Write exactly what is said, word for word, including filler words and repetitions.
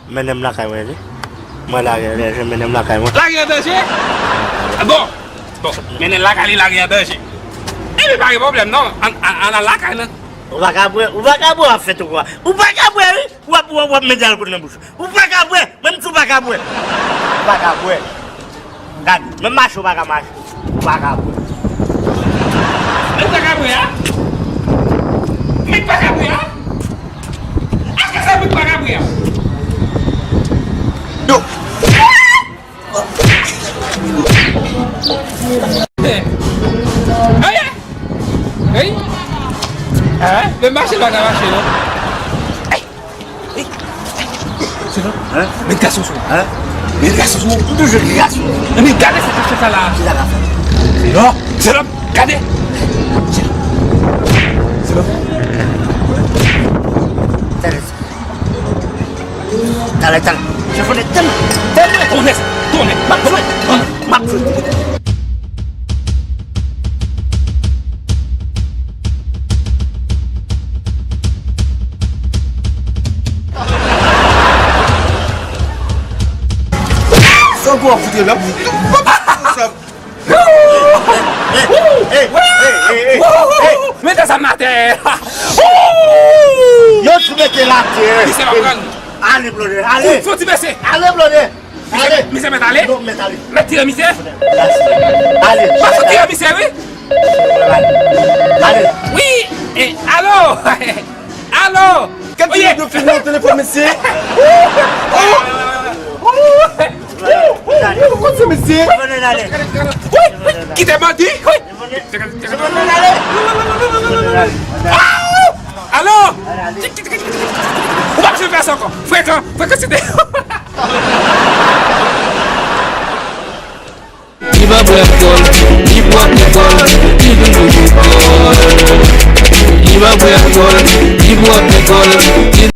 Mennen m lakay mwen, wi. Mwen lage, mennen m lakay mwen. Lage an danje? Bon, bon, mennen l lakay li, lage an danje. Epi pa gen pwoblèm non, ann, ann, ann al lakay nan. Ou pa ka bwè, ou pa ka bwè, w ap fè tou kwa. Ou pa ka bwè, wi. W ap, w ap, w ap mete alkòl nan bouch ou. Ou pa ka bwè, menm si w pa ka bwè. Ou pa ka bwè. Gad, menm mache w pa ka mache. Ou pa ka bwè. Menm pa ka bwè a? Menm pa ka bwè a? Aske sa menm pa ka bwè a? Yo. Hey! Hey! Hein? Menm mache l pa ka mache non. Hey! Hey! Hey! Met gason sou mwen. Hein? Met gason sou mwen. Ou toujou gen gason. Men gade sa k ap fèt la. Ki sa k ap fèt? Se lò. Se lò. Gade. Se lò. Se lò. Talè, talè. Chèf, on est tellement, tellement. Tonnè, tonnè. M ap jwe, m ap jwe. Sa w ap fout la? Hey, hey, hey, hey, hey, hey, hey. Mete sa m atè. Yo tou mete l atè. Misye pa pran. Ale, blòdè, ale. Fò ti bese. Ale, blòdè. Ale. Misye mèt ale. Non, mèt ale. Mèt tire misye. Ale. Pa fò tire misye, wi. Ale. Wi. E, alo. Alo. Gad ki moun yo fin nan telefòn, mesye. Kote mesye? Wi, wi, kite bandi. Wi. Alo! Ou pa bezwen fè sa ankò. Frekan, frekan se te. Li pa bwè alkòl, li bwè alkòl, li vin bwè alkòl. Li pa bwè alkòl, li bwè alkòl, li